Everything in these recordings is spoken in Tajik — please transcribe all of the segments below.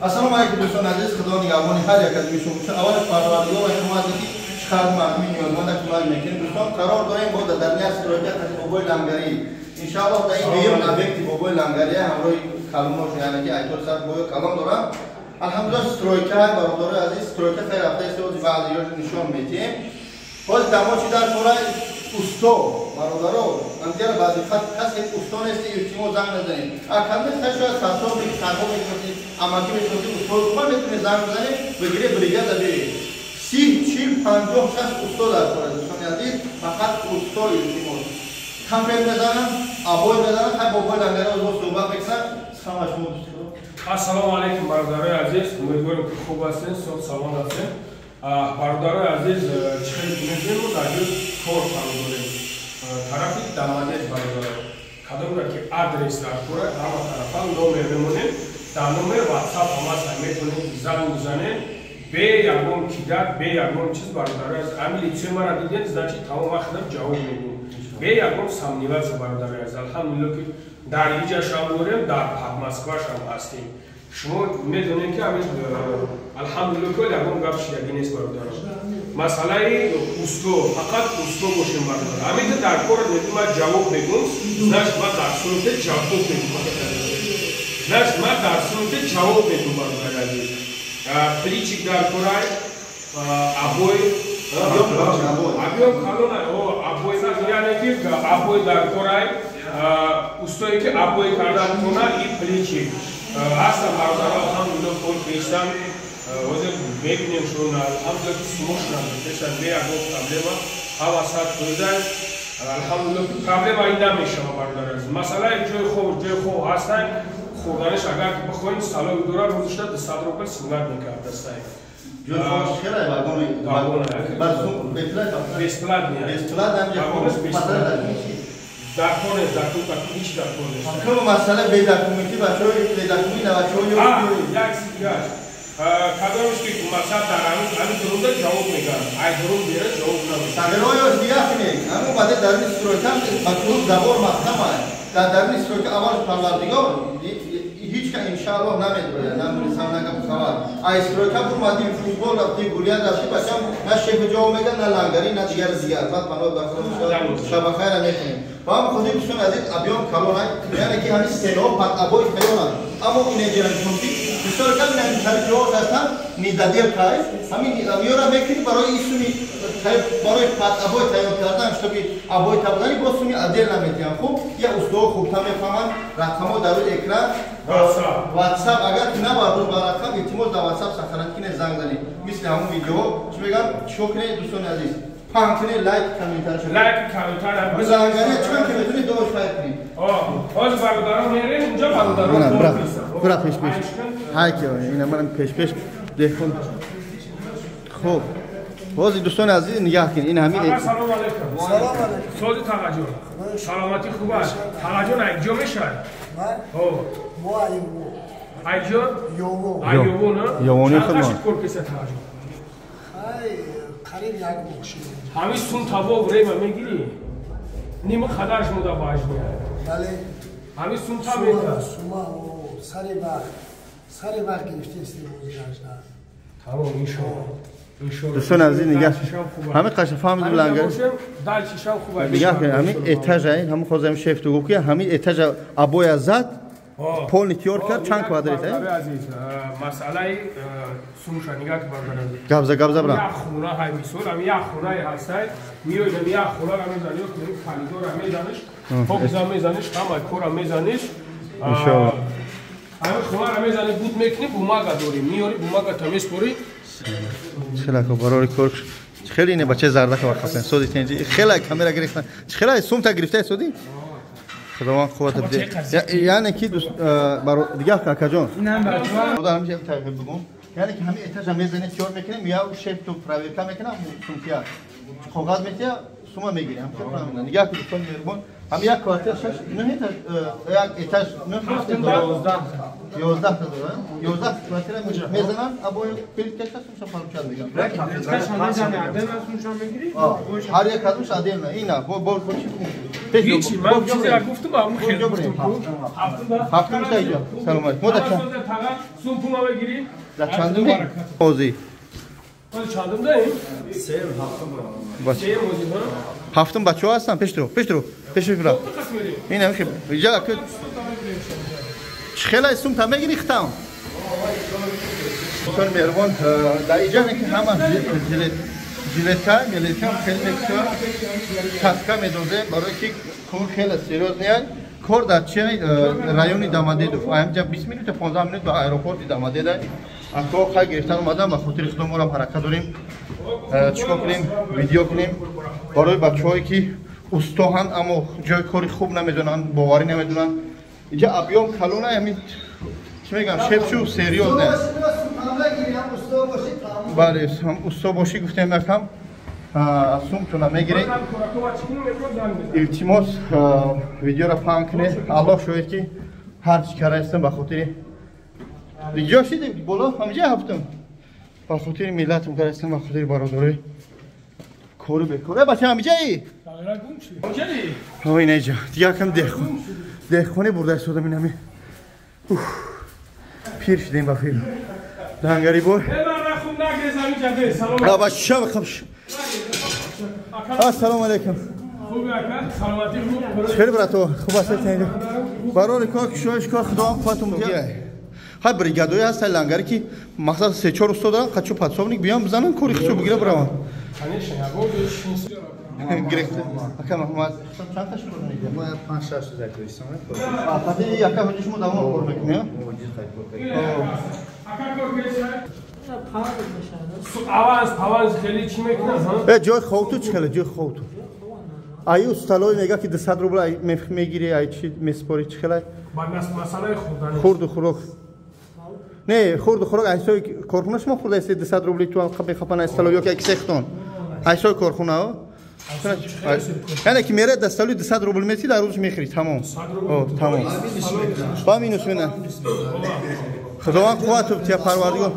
Ассалому алайкум дӯстони азиз, Худо нигаҳбони ҳар як аз шумо бошад. Аввал Парвардигор ва шумо азиз ки чӣ қадр мардуми ниёзманда кӯмак мекунед. Дӯстон, қарор дорем бо дар ният стройка қати бобои Лангарӣ. Иншааллоҳ дар ин дуюм объекти бобои Лангарӣ ҳамроҳи калонош, яъне ки айтор сар боё калон дорам. Алҳамдулиллоҳ, стройка, бародарои азиз, стройка хеле рафта истоди, баъзеёшо нишон медиҳем. Ҳозир дамо чӣ дар кора усто, бародаро, андигара вазифа касе усто нести, илтимос, занг назанед. Акадме шояд сарсор тарҳо мешноси, амакӣ мешноси, усто хуба метавонед занг бизанед, бигире бригада биёед. 30, 40, 50, 60 усто дар кора, дӯстони азиз, фақат усто, илтимос. Кампер мезанам, обой мезанам, хай бобои Лангари озбо суҳбат мекунам. Салом шумо, дӯстон. Ассалому алайкум, бародарои азиз, умедворем, ки хуб ҳастед, соҳ саломат ҳастед. Бародарои азиз, чӣ хеле ки мо дар ҷои кор қарор дорем, тарафи Дамадез. Бародаро, кадомра ки адрес дар кора, ҳама тарафа номер мемонем, дар номер Ватсап ҳамаст, метавонед занг бизанед бе ягон кидак, бе ягон чиз. Бародарои азиз, ҳамин лицои мара дидем, значит, тамом вақтам ҷавоб мегӯм бе ягон сомневаться. Бародарои азиз, алҳамдулилло, ки дар иҷашам дорем, дар Москвашам ҳастем. Шумо медонед, ки ҳамин, алҳамдулилло, ки ягон гап шидагӣ нест. Бародаро, масъалаи усто, фақат усто бошем, бародар. Ҳамин ки дар кора мегӯ, ман ҷавоб мегӯм, значит, ман дар суруте ҷавоб мегӯм, значит, ман дар суруте ҷавоб мегӯм. Бародари азиз, плитчик дар корай, обой, объём калона, обой, яъне ки обой дар корай, устое ки обой карда бутона и плитчик ҳастам. Бародаро, алҳамдулилло, кор кристам, ҳозир мебинем шумо. Алҳамдулилло, ки сумошунам песан, бе ягон проблема, ҳама сад фоиза. Алҳамдулилло, ки проблема ин намешава. Бародари азиз, масъалаи ҷои хоб, ҷои хоб ҳастан, хӯрданиш, агар ки бихоҳем, столовый дора, рӯзашда 200 рубл снимать мекард дастай. Ҷои хоб хеле вагони бесплатный. Бесплатно. Масъала дар кор нест, дар кор ҳеч дар кор нест. Кам масъала бедокументӣ, бачаҳои бедокумент, бачаҳои як дигар кадомеш ки масъала дар ҳамин дурунда ҷавоб мегӯяд, ай дурун бера ҷавоб намедиҳад. Тағйироёш дигар кунед. Ҳамун баъде даруни стройка ба клуб забор маҳкам аст. Дар даруни стройка аввал Парвардигор ҳеҷ ка иншааллоҳ намедрояд, намрисам нагап хабар. Ай стройка бурмадим, футбол рафти, гулия рафти, бачам на шеф ҷавоб мегӯяд, на Лангари, на дигари дигар. Баъд паноҳ бар Худо, шаба хайра мекунем. Ба ҳам хотир, дӯстони азиз, объём калона, яъне ки ҳамин стенаҳо под обои хаёланд. Аммо инеҷера нишон ки бисёр кам ин тариқиҳо ҳастанд, недоделка й ҳамин миёра мекунӣ барои исуми барои под обой тайёр кардан, чтобы обой табзанӣ, боз суми отдельно метиҳам. Хуб, я устоҳо хубтар мефаҳманд. Рақамҳо дар рӯи экран, Ватсап, агар ки набардош ба рақам, илтимос, дар Ватсап сохранить кинед, занг занед. Мисли ҳамон видеоҳо, чӣ мегӯям, чико кунед, дӯстони азиз? Паҳн кунед, лайк, комментар. Лайк, комментар. Лангари чикор ки метавонед, дош хайр кунед. Ҳозир бародарон мерем унҷа, бародарон. Бира пеш пеш, ҳай ки ина манам пеш пеш деҳқон. Хуб, ҳозир, дӯстони азиз, нигаҳ кунед, ин ҳамин. Салому алайкум, сози тағаҷон, саломатӣ хуб аст? Тағаҷон, айҷо мешавад? Айҷо айёво на? Ёвони худмон. Кор кеса, тағаҷон? Қариб як моҳ шуд. Ҳамин сум таво время мегирӣ, нима қадарш муда важния. Бале. Ҳамин сум та мета. Сума сари вақт, сари вақт гирифтаистем ҳозирашда. Тамом, иншоалло. Дӯстони азиз, нигаҳ, ҳамин қаша фаҳмидим, Лангар. Нигаҳ кунед, ҳамин этажа, ҳамин хозам шефту гуфт, ки ҳамин этажа обоя зад, полный тиёр кард. Чанд квадрат? Азиз, масъалаи сумша нигаҳ ки, бародари. Габза, габза, бра. Як хона ҳай, мисол, ҳамин як хонае ҳастай, миёи ҳамин як хонара мезани, калидора мезаниш, покиза мезаниш, ҳама кора мезаниш. Иншоалло. Ҳамин хонара мезани, буд мекунӣ, бумага дорӣ, миёри, бумагата меспорӣ. Хеле барори кор, хеле ине бачаи зардака вақафен соди тенҷи, хеле камера гирифтан, хеле сумта гирифта соди. Худованд қувват биде. Яъне ки дигар, акаҷон, ҳамин тариқи бигум, яъне ки ҳамин этажа мезанед, тиёр мекунем, я шеф ту проверка мекунам, сумтия коғаз метия, сума мегирем. Нигаҳ ки, дӯстони меҳрубон, ҳамин як квартира шаш нӯҳ этаж, як этаж нӯҳ. 11 та дора. 11 квартира мезананд, або плиткаша сумша получат меган. Ҳар як кадомш отдельно. Ина, бо бо чӣ Ҳичи, ман чизеро гуфтам, аму хел гуфтам. Ҳафтум та иҷо. Салом алейкум. Мо да чанд? Сум пума бигирӣ. Да чандум? Озӣ. Чандум даим? Сеюм, ҳафтум. Ҳафтум бачаҳо ҳастанд, пеш ру, пеш ру, пеш ру. Ина мехи. Иҷа ки чӣ хеле сум та мегирӣ хитам. Дӯстони меҳрубон, дар иҷа ки ҳама жилетка, милетка хеле мекушад, каска медозем, барои ки кор хеле серьёзный аст. Кор дар чи райони Домодедово. Ҳамҷа 20 минут то 15 минут ба аэропорти Домодедо. Ако хай гирифтан омадам, ба хотири худо моро ҳаракат дорем. Чикор кунем, видео кунем барои бачаҳое ки устоҳанд, аммо ҷои кори хуб намедонанд, боварӣ намедонанд. Иҷа объём калона, ҳамин чӣ мегӯям, шепшу серьёзне. Бале, усто бошӣ гуфтем якам сумтона мегиред. Илтимос, видеоро паҳн кунед. Аллоҳ шоҳид ки ҳар чӣ кардаистам ба хотири ҷо шидем боло, ҳамҷа ҳафтум. Ба хотири миллатам кардаистам, ба хотири бародарои кору бекор. Э бача ҳамҷаи? Ҳа, ина иҷа. Дигар якам деҳқонӣ бурда истодам инами. Пир шидем ба фил. Лангари бор. Ассалому алайкум. Хеле брато, хуб ҳастед? Барори кор кушоиш кор худованд қувватон бидиҳад. Ҳар бригадое ҳаст лангаре ки мақсад се-чор усто доранд, қачу подсобник биён бизананд, кори худшо бигира бираванд. Ака Муҳаммад, чанд та шумо мегиред? Мо 5-6 рӯз акоистон. Хати яка ҳоҷи шумо давом кор мекунед? Аванс, паванс хеле чӣ мекунад? Э ҷои ховту чӣ хеле ҷои ховту? Ай усталой мега ки 200 рубл мегири, ай чӣ меспори чӣ хеле? Ба масъалаи хӯрдан. Хурду хӯрок. Не, хурду хӯрок айсои корхона шумо хӯрда истед 200 рубли ту мехапан асталой ё ки сехтон. Айсои корхона, яъне ки мерад дасталои 200 рубл мети дар рӯз мехӯри, тамом. О, тамом. Ба минус мена. Худованд қувват тия Парвардигор.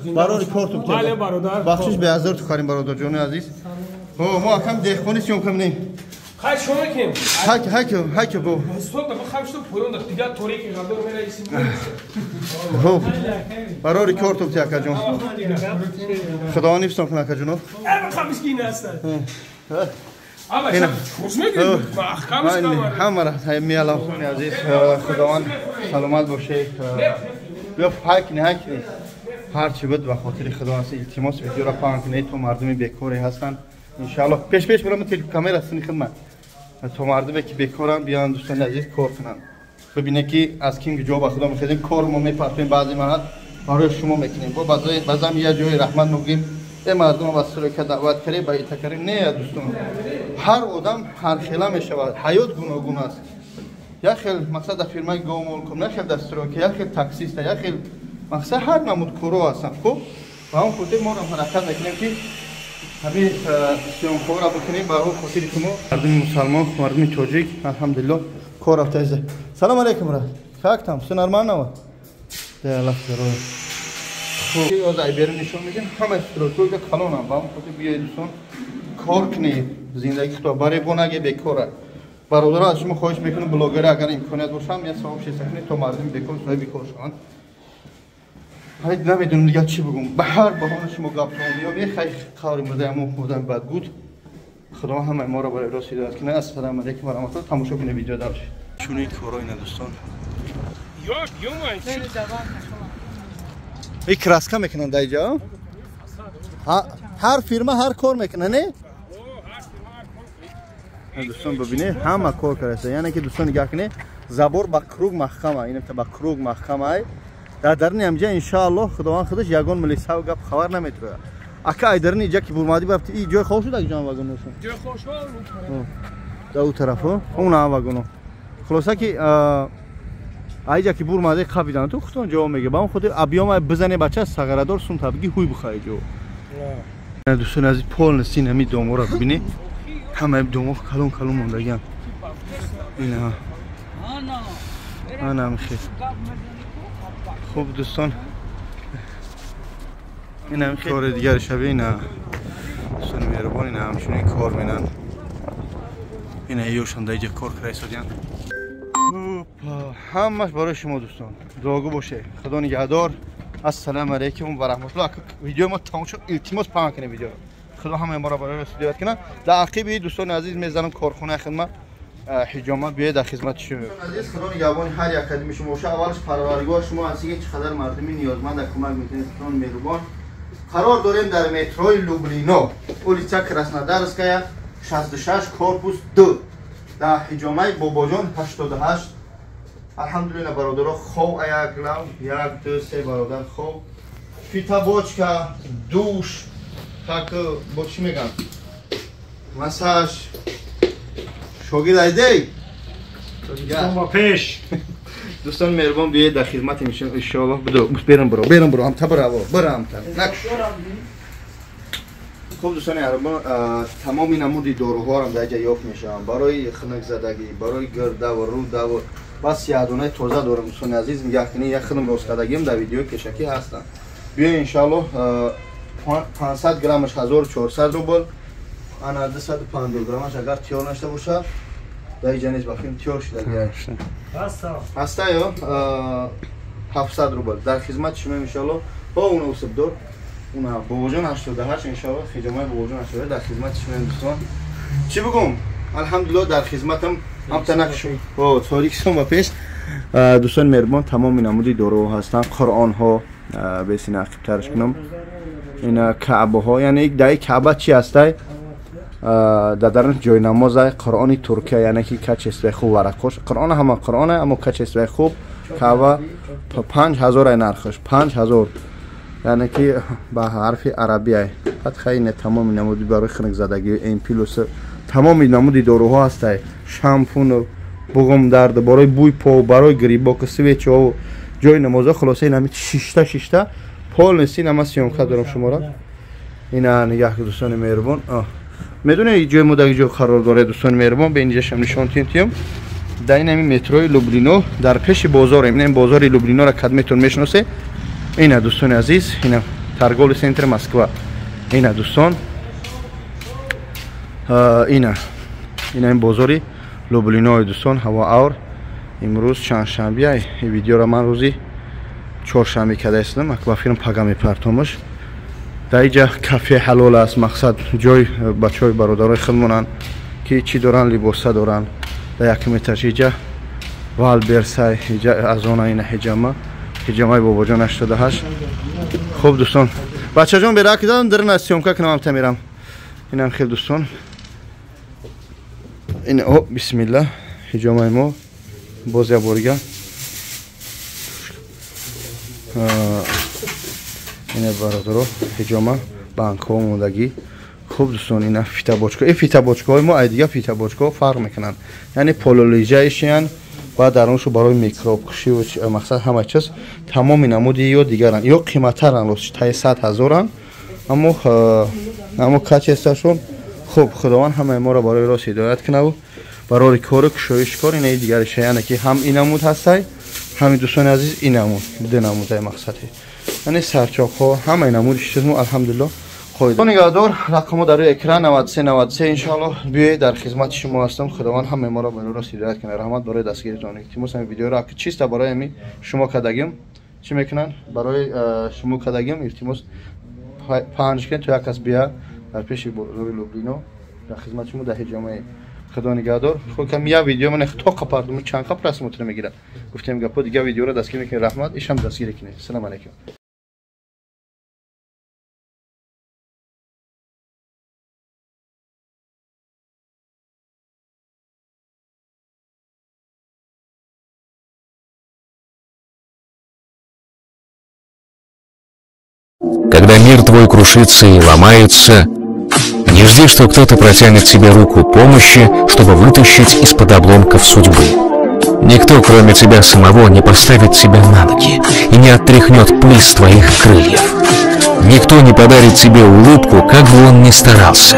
Барори кортум тия. Бале бародар. Бахшиш беазор ту харим бародарҷони азиз. О, мо акам деҳқони съёмка менем. Хай шо мекунем? Ҳак ҳак ҳак бо. Стоп, да хай што поён да дигар торики ғадор мерасим. Хуб. Барори кортум тия акаҷон. Худованд ҳифзтон кунад акаҷоно. Э, хамискин ҳастад. Аба чӯш мегирем? Ҳамара меалам хони азиз. Худованд саломат бошед. Биё ҳак не ҳак не. Ҳар чӣ буд ба хотири Худо аст. Илтимос видеоро паҳн кунед то мардуми бекоре ҳастанд. Иншааллоҳ пеш пеш барам телекамера сини хидмат. То мардуме ки бекоранд биёнд дӯстони азиз кор кунанд. Бибинед ки аз ким ҷо ба Худо мехезем, кор мо мепартоем баъзе маҳал барои шумо мекунем. Бо баъзан я ҷои раҳмат мегӯем, э мардум ба стройка даъват кардем, ба ита кардем. Не, дӯстон, ҳар одам ҳар хела мешавад, ҳаёт гуногун аст. Як хел мақсад дар фирмаи гомолком, як хел дар стройка, як хел таксиста, як хел мақсад ҳар намуд коро ҳастанд. Хуб, ба он хотир мо ҳаракат мекунем ки ҳамин съёмкаҳоро бикунем ба он хотири шумо мардуми мусалмон, мардуми тоҷик, алҳамдулиллоҳ кор рафта. Салом алейкум, брат. Как там? Всё нормально? Да, Аллах здоровья. Хуб, ёз ай берун нишон медиҳем, ҳама стройкаҳо калонам. Ба он хотир биёед дӯстон, кор кунед, зиндагӣ худо баре бо наге бекора. Бародаро, аз шумо хоҳиш мекунам, блогера агар имконият бошам, я савоб шеста кунед то мардуми бекор соҳиби кор шаванд. Ҳай намедонам дигар чӣ бигӯм. Ба ҳар баҳона шумо гаптон меёбед, хай қаври мурдаи мо одами бадгуд. Худо ҳамаи моро барои рост ҳидоят кунад. Ассалому алайкум ва раҳматуллоҳ. Тамошо кунед видео дальше. Чунин коро ина дӯстон. И краска мекунанд дар иҷо? Ҳар фирма ҳар кор мекунад, не? Дӯстон бибинед, ҳама кор кардааст. Яъне ки дӯстон нигоҳ кунед, забор ба круг маҳкама, ин ба круг маҳкама. Дар даруни ҳамҷа иншааллоҳ Худованд худаш ягон милисав гап хабар наметрояд. Ака ай даруни иҷа ки бурмадӣ бафти, и ҷои хоб шуд ак ҷон вагоношон? Ҷои хоб шуд. Дар у тарафо, он ҳам вагоно. Хулоса ки айҷа ки бурмадӣ қабидан ту худтон ҷавоб мега. Ба он хотир абёма бизане бача сағарадор сум табиги ҳуй бухай ҷо. Дӯстони азиз, полностью ин ҳами доморо бибинед. Ҳамаи домо калон калон мондагиан. Ина. Ана хел. Хуб дӯстон, инам кори дигар шабе ина дӯстони меҳрубон, ина ҳамчунин кор менанд. Ина ёшон дар иҷа кор кара истодиянд. Ҳамаш барои шумо дӯстон. Дуогӯ боше. Худо нигаҳдор. Ассалому алайкум ва раҳматуллоҳ. Видеои мо тамом шуд. Илтимос паҳн кунед видеоро. Худо ҳамаи моро барои рост ҳидоят кунад. Дар ақиби дӯстони азиз мезанам корхонаи хидмат ҳиҷома биёед дар хизмати шумо. Азиз, худо нигаҳбони ҳар як қадами шумо бошад. Аввалаш парвардигор шумо ҳастед ки чӣ қадар мардуми ниёзманд кӯмак мекунед. Дӯстони меҳрубон, қарор дорем дар метрои Люблино, улица Краснодарская 66, корпус 2, дар ҳиҷомаи Бобоҷон 88. Алҳамдулилла бародаро, хов аяк лав 1 2 3 бародар хов, фитобочка, душ, так бо чӣ меган, массаж. Шогирд айдей пеш. Дӯстон меҳрубон, биёед дар хизмати мешем иншоаллоҳ. Бидо берам биро, берам биро, ҳамта бираво, бира ҳамта накш. Хуб дӯстони меҳрубон, тамоми намуди доруҳоам дар ҷа ёфт мешаванд барои хунукзадагӣ, барои гирдаву рудаву. Бас ядонаи тоза дорам дӯстони азиз, нигоҳ кунед, як худам рост кардагим дар видеои пешакӣ ҳастанд. Биёед иншоаллоҳ 500 граммаш 1400 рубл, ана 250 граммаш агар тиёр нашта бошад, дар иҷа низ ба филм тиёр шудагӣ ҳаста ё 700 рубл. Дар хизмати шумо иншоаллоҳ. Бо уна усубдор, уна Бобоҷон 88 иншоаллоҳ, хиҷомаи Бобоҷон 88 дар хизмати шумо дӯстон. Чӣ бигӯм, алҳамдулиллоҳ дар хизматам. Ҳамта накш о Тоҷикистон ба пеш. Дӯстони меҳрубон, тамоми намуди доруҳо ҳастанд, қуръонҳо бесина ақибтараш кунам, ина каъбаҳо, яъне дар каъба чӣ ҳастай? Дар дарун ҷои намозай қуръони туркия, яъне ки качествои хуб варақош. Қуръон ҳама қуръоне, аммо качествои хуб. Каъба 5000 ай нархаш, 5000, яъне ки ба ҳарфи арабиай. Баъд хайне тамоми намуди барои хунукзадагӣ, м плюс, тамоми намуди доруҳо ҳастай, шампун, буғумдард, барои бӯй по, барои грибок, свечаҳо, ҷои намоза. Хулоса инами шишта шишта полностью инама съёмка дорам шуморо. Ина нигаҳ ки дӯстони меҳрубон, медонед ҷои мо дар ҷо қарор дорад дӯстони меҳрубон, ба инҷашам нишон тиҳем. Дар ин ҳамин метрои Люблино, дар пеши бозорем. Ин бозори Люблиноро кадметон мешиносе. Ина дӯстони азиз, ина торговый центр Москва. Ина дӯстон, ина ин бозори Люблинои дӯстон, ҳаво аур. Имрӯз чандшанбе, ин видеоро ман рӯзи чоршанбе карда истодам, ба филм пага мепартомаш. Дар иҷа кафе ҳалол аст, мақсад ҷой бачаҳои бародарои худмонанд ки чӣ доранд, либоса доранд. Дар якум этаж иҷа Валберсай, иҷа азона, ина ҳиҷама, ҳиҷамаи Бобоҷон 88. Хуб дӯстон, бачаҷон берак додам, дарна съёмка кунам, ҳамта мерам. Инам хел дӯстон, ин о бисмилла, ҳиҷомаи мо боз як борига. Ина бародаро, ҳиҷома банкҳо омодагӣ. Хуб дӯстон, ина фитобочка. Ин фитобочкаҳои мо ай дигар фитобочкаҳо фарқ мекунанд, яъне полулижаишиянд ва даруншу барои микробкушӣ, мақсад ҳама чиз тамоми намуди ё дигаранд, ё қиматтаранд, рост таи 100 ҳазоранд, аммо качествашон хуб. Худованд ҳамаи моро барои рост ҳидоят кунаву барои кору кушоиши кор. Ина дигариша, яъне ки ҳам ин намуд ҳастай, ҳами дӯстони азиз ин намуд, ду намудай мақсади, яъне сарчоқҳо, ҳамаи намуди чиз мо алҳамдулиллоҳ. Худо нигаҳдор. Рақамҳо дар рӯи экран 93 93 иншоаллоҳ. Биёед, дар хизмати шумо ҳастам. Худованд ҳамаи моро барои рост ҳидоят кунад. Раҳмат барои дастгиритон. Илтимос ҳамин видеоро аки чиста барои ҳамин шумо кардагим, чӣ мекунанд барои шумо кардагим, илтимос паҳнш кунед то як кас бия дар пеши бозори Люблино дар хизмати шумо дар ҳиҷомаи. Худо нигаҳдор. Хуб, кам я видео ман то қапардум, чанд қа просмотр мегирад. Гуфтем гапо, дигар видеоро дастгир мекунед. Раҳмат, ишам дастгир кунед. Салом алайкум. Когда мир твой крушится и ломается, не жди, что кто-то протянет тебе руку помощи, чтобы вытащить из-под обломков судьбы. Никто, кроме тебя самого, не поставит тебя на ноги и не отряхнет пыль с твоих крыльев. Никто не подарит тебе улыбку, как бы он ни старался,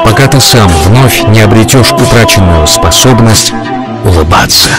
пока ты сам вновь не обретешь утраченную способность улыбаться.